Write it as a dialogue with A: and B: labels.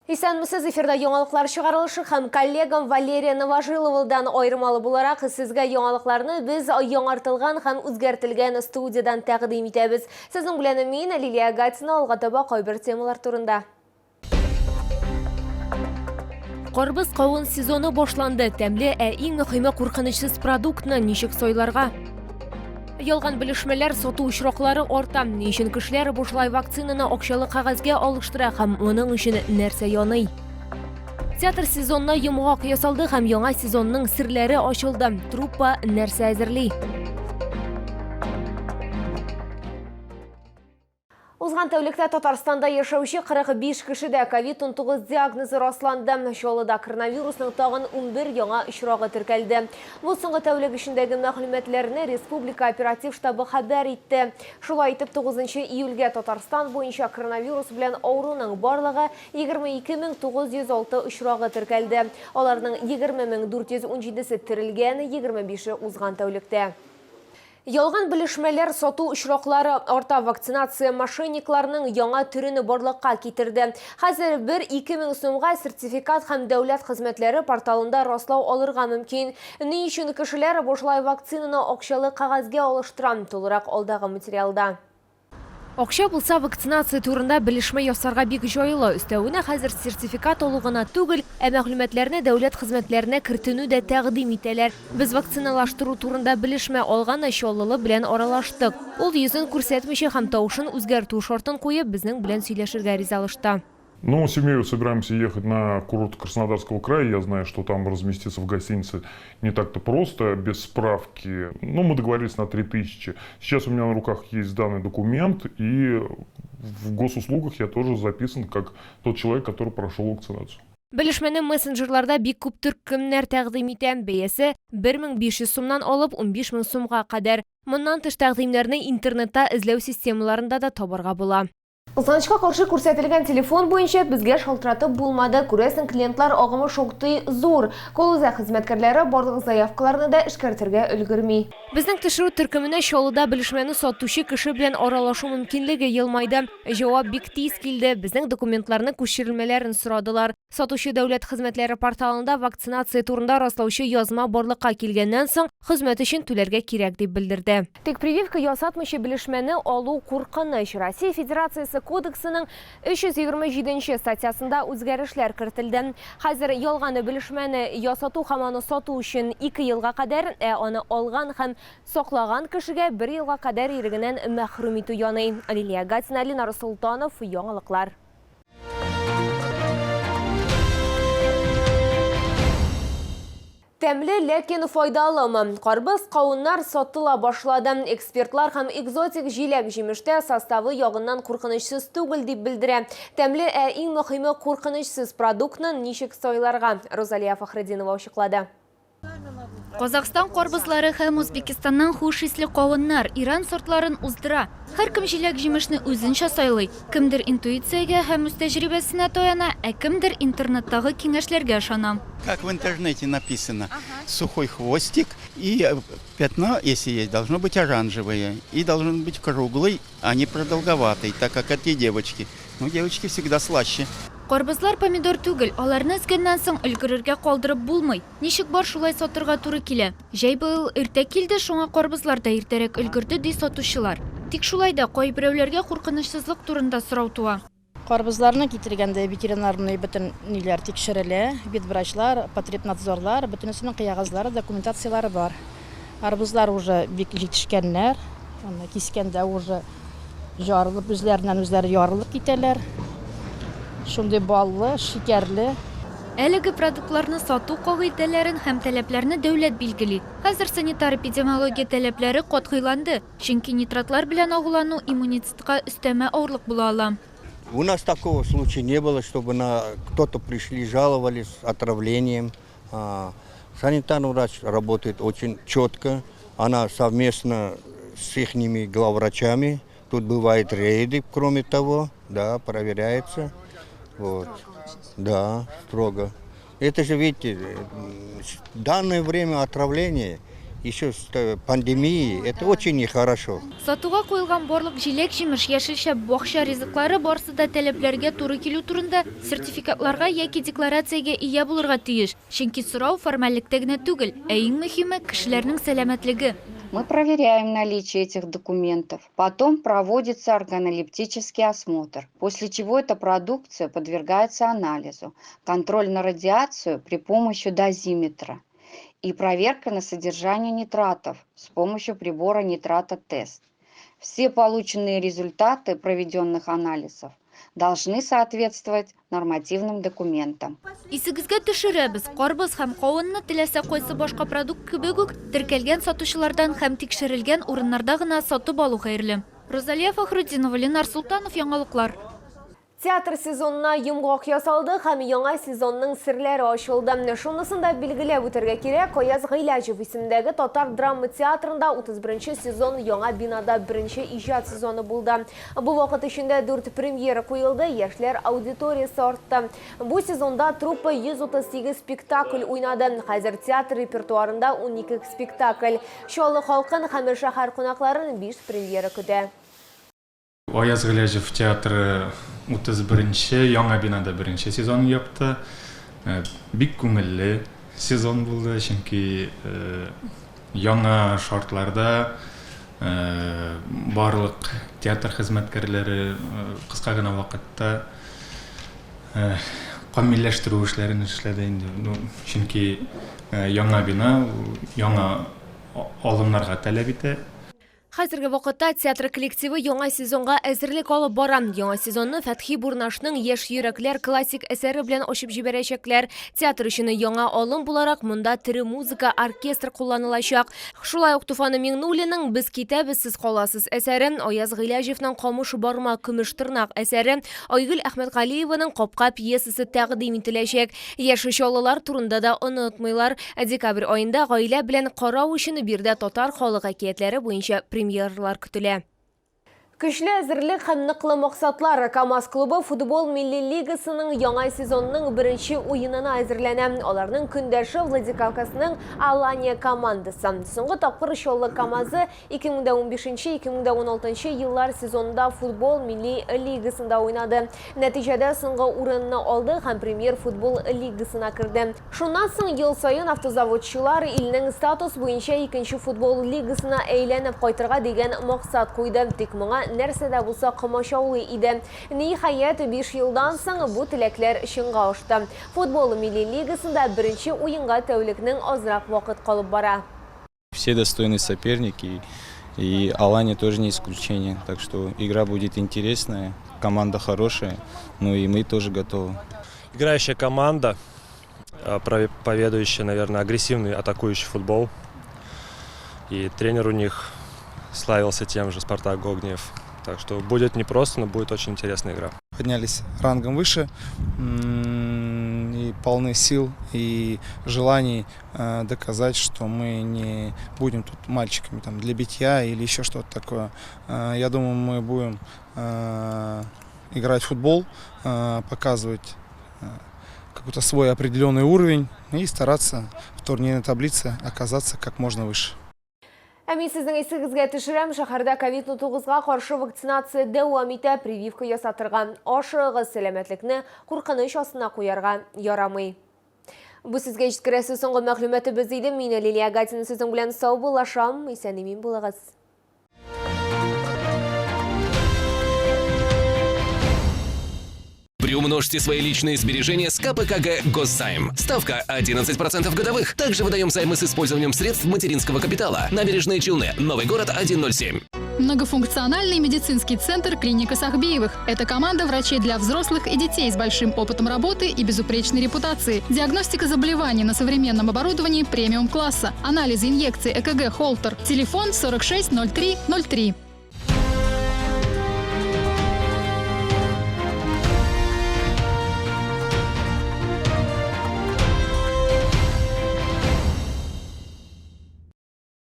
A: Исәнмесез, эфирда яңалыклар чыгарылышы һәм коллегам Валерия Новожиловадан аермалы буларак, сезгә яңалыкларны без яңартылган һәм үзгәртелгән студиядән тәкъдим итәбез. Сезнең белән мин, Лилия Гатина, алга таба кайбер темалар турында. Карбыз кавын сезоны башланды. Тәмле, ә иң мөхиме куркынычсыз продуктны ничек сайларга? Ялган белешмәләр сату очраклары арта. Ни өчен кешеләр бушлай вакцинаны акчалы кәгазьгә алыштыра һәм моның өчен нәрсә яный? Театр сезонына йомгак ясалды һәм яңа сезонның серләре ачылды. Труппа нәрсә әзерли? Узган тәүлектә Татарстанда яшәүче 45 кешедә ковид-19 диагнозы расланды. Чаллыда коронавирусның тагын 11 яңа очрагы теркәлде. Бу соңгы тәүлек эчендәге мәгълүматларны республика оператив штабы хәбәр итте. Шулай итеп, 9 июльгә Татарстан буенча коронавирус белән авыруның барлыгы 22 906 очрагы теркәлде. Аларның 20 417-се терелгән, 25-е узган тәүлектә. Ялган белешмәләр сату очраклары арта. Вакцинация мошенникларның яңа төрен барлыкка китерде. Хәзер бер 2000 сумга сертификат һәм дәүләт хезмәтләре порталында раслау алырга мөмкин. Ни өчен кешеләр бушлай вакцинаны акчалы кәгазьгә алыштыра? Тулырак алдагы материалда. Акча булса, вакцинация турында белешмә ясарга бик җайлы. Өстәвенә, хәзер сертификат алу гына түгел, ә мәгълүматларны дәүләт хезмәтләренә кертенү дә тәкъдим итәләр. Без вакциналаштыру турында белешмә алган чаллылы белән аралаштык. Ул йөзен күрсәтмичә һәм тавышын үзгәртү шартын куеп, безнең белән сөйләшергә ризалышты.
B: Ну, семьей собираемся ехать на курорт Краснодарского края. Я знаю, что там разместиться в гостинице не так-то просто, без справки. Ну, мы договорились на 3000. Сейчас у меня на руках есть данный документ, и в госуслугах я тоже записан как тот человек, который прошел вакцинацию.
A: Белешмәне мессенджерларда бик күп төркемнәр тәкъдим итә. Бәясе 1500 сумнан алып 15000 сумга кадәр. Моннан тыш тәкъдимнәрне интернетта эзләү системаларында да табарга була. Кызганычка каршы, күрсәтелгән телефон буенча безгә шалтыратып булмады. Күрәсең, клиентлар агымы шактый зур. Колл-үзәк хезмәткәрләре барлык заявкаларны да эшкәртергә өлгерми. Безнең төшерү төркеменә Чаллыда белешмәне сатучы кеше белән аралашу мөмкинлеге елмайды. Җавап бик тиз килде. Безнең документларны күчерелмәләрен сорадылар. Сатучы дәүләт хезмәтләре порталында вакцинация турында раслаучы язма барлыкка килгәннән соң, хезмәт өчен түләргә кирәк, дип белдерде. Тик прививка ясатмыйча белешмәне алу куркыныч. Россия Федерациясе Кодексының 327 нче статьясында үзгәрешләр кертелде. Хәзер ялган белешмәне ясату һәм аны сату өчен ике елга кадәр, ә аны алган һәм саклаган кешегә бер елга кадәр ирегеннән мәхрүм итү яный. Лилия Гатина, Ленар Солтанов, Яңалыклар. Тәмле, ләкин файдалымы? Карбыз, кавыннар сатыла башлады. Экспертлар һәм экзотик җиләк-җимештә составы ягыннан куркынычсыз түгел дип белдерә. Тәмле, ә иң мөхиме куркынычсыз продуктны ничек сайларга? Розалия Фәхретдинова ачыклады.
C: Казахстан карбызлары һәм Үзбекистаннан хуш исле кавыннар Иран сортларын уздыра. Һәркем җиләк-җимешне үзенчә сайлый. Кемдер интуициягә һәм үз тәҗрибәсенә таяна, ә кемдер интернеттагы киңәшләргә ышана.
D: Как в интернете написано, сухой хвостик и пятно, если есть, должно быть оранжевое и должен быть круглый, а не продолговатый, так как эти девочки. Ну, девочки всегда слаще.
C: Карбызлар помидор түгел, аларны өзгәннән соң өлгерергә калдырып булмый. Ничек бар, шулай сатырга туры килә. Җәй быел иртә килде, шуңа карбызлар да иртәрәк өлгерде, ди сатучылар. Тик шулай да кайберәүләргә куркынычсызлык турында сорау туа.
E: Карбызларны китергәндә ветеринарный бөтен ниләр тикшерелә, ветврачлар, потребнадзорлар, бөтенесенең кыягазлары, документацияләре бар. Арбузлар уже бик җитешкәннәр, аны кискәндә уже Жарылып, үзләреннән үзләре ярылып китәләр. Шундый баллы, шикәрле.
C: Әлеге продуктларны сату кагыйдәләрен һәм таләпләрне дәүләт билгели. Хәзер санитар-эпидемиология таләпләре катгыйланды, чөнки нитратлар белән агулану иммунитетка өстәмә авырлык була ала.
D: У нас такого случая не было, чтобы на кто-то пришли, жаловались с отравлением. Санитарный врач работает очень четко. Она совместно с ихними главврачами. Тут бывают рейды, кроме того, да, проверяется. Вот. Да, строго. Это же, видите, в данное время отравление Еще с пандемией, это очень нехорошо.
C: Сатуга куелган барлык җиләк-җимеш, яшелчә, бакча ризыклары барысы да таләпләргә туры килү турында сертификатларга яки декларациягә ия булырга тиеш. Чөнки сорау формальлектә генә түгел, ә иң мөһиме, кешеләрнең сәламәтлеге.
F: Мы проверяем наличие этих документов. Потом проводится органолептический осмотр, после чего эта продукция подвергается анализу, контроль на радиацию при помощи дозиметра и проверка на содержание нитратов с помощью прибора нитрата-тест. Все полученные результаты проведенных анализов должны соответствовать нормативным документам.
C: Исегезгә төшерәбез, карбыз һәм кавынны теләсә кайсы башка продукт кебек үк теркәлгән сатучылардан һәм тикшерелгән урыннарда гына сатып алу хәерле. Розалия Фәхретдинова, Ленар Солтанов, Яңалыклар.
A: Театр сезонына йомгак ясалды һәм яңа сезонның серләре ачылды. Шунысын да билгеләп үтәргә кирәк, Аяз Гыйләҗев исемендәге татар драма театрында 31 сезон яңа бинада беренче иҗат сезоны булды. Бу вакыт эчендә 4 премьера куелды, яшьләр аудиториясе артты. Бу сезонда труппа 138 спектакль уйнады. Хәзер театр репертуарында 12 спектакль. Чаллы халкын һәм шәһәр кунакларын 5 премьера көтә.
G: Аяз Гыйләҗев театры 31 яңа бинада беренче сезон япты. Бик күңелле сезон булды, чөнки яңа шартларда барлык театр хезмәткәрләре кыска гына вакытта камилләштерү эшләрен эшләде инде. Ну, чөнки яңа бина яңа алымнарга таләп итә.
A: Хәзерге вакытта театр коллективы яңа сезонга әзерлек алып бара. Яңа сезонны Фәтхи Бурнашның Яшь йөрәкләр классик әсәре белән ачып җибәрәчәкләр. Театр өчен яңа алым буларак монда тере музыка, оркестр кулланылачак. Шулай ук Туфан Миңнуллинның Без китәбез, сез каласыз әсәре, Аяз Гыйләҗевның Камыш бармак, көмеш тырнак әсәре, Айгөл Әхмәтгалиеваның Капка пьесасы тәкъдим ителәчәк. Яшь чаллылар турында да онытмыйлар. Декабрь аенда гаилә белән карау өчен биредә татар халык әкиятләре буенча премьералар көтелә. Көчле әзерлек һәм ныклы максатлар. КАМАЗ клубы футбол милли лигасының яңа сезонының беренче уенына әзерләнә. Аларның көндәше Владикавказның Алания командасы. Соңгы тапкыр Чаллы КАМАЗы 2015-2016 еллар сезонында футбол милли лигасында уйнады. Нәтиҗәдә соңгы урынны алды һәм премьер футбол лигасына керде. Шуннан соң ел саен автозаводчылар илнең статус буенча икенче футбол лигасына әйләнеп кайтырга дигән максат куйды. Тик моңа нәрсә дә булса комачаулый иде. Ниһаять, 5 елдан соң бу теләкләр чынга ашты. Футбол милли лигасында беренче уенга тәүлекнең азрак вакыт калып бара.
H: Все достойные соперники, и Алания тоже не исключение. Так что игра будет интересная, команда хорошая, ну и мы тоже готовы.
I: Играющая команда, проповедующая, наверное, агрессивный атакующий футбол. И тренер у них славился тем же, Спартак Гогниев. Так что будет непросто, но будет очень интересная игра.
J: Поднялись рангом выше и полны сил и желаний доказать, что мы не будем тут мальчиками там, для битья или еще что-то такое. Я думаю, мы будем играть в футбол, показывать какой-то свой определенный уровень и стараться в турнирной таблице оказаться как можно выше.
A: Ә мин сезнең исегезгә төшерәм, шәһәрдә ковид-19-га каршы вакцинация дәвам итә, прививка ясатырга ашыгыгыз, сәламәтлекне куркыныч астына куярга ярамый. Бу сезгә җиткерәсе соңгы мәгълүматыбыз иде. Мин Лилия Гатина сезнең белән саубуллашам. Исән-имин булыгыз.
K: Приумножьте свои личные сбережения с КПКГ «Госзайм». Ставка 11% годовых. Также выдаем займы с использованием средств материнского капитала. Набережные Челны. Новый город 107.
L: Многофункциональный медицинский центр «Клиника Сахбиевых». Это команда врачей для взрослых и детей с большим опытом работы и безупречной репутацией. Диагностика заболеваний на современном оборудовании премиум-класса. Анализы, инъекции, ЭКГ, холтер. Телефон 46 03 03.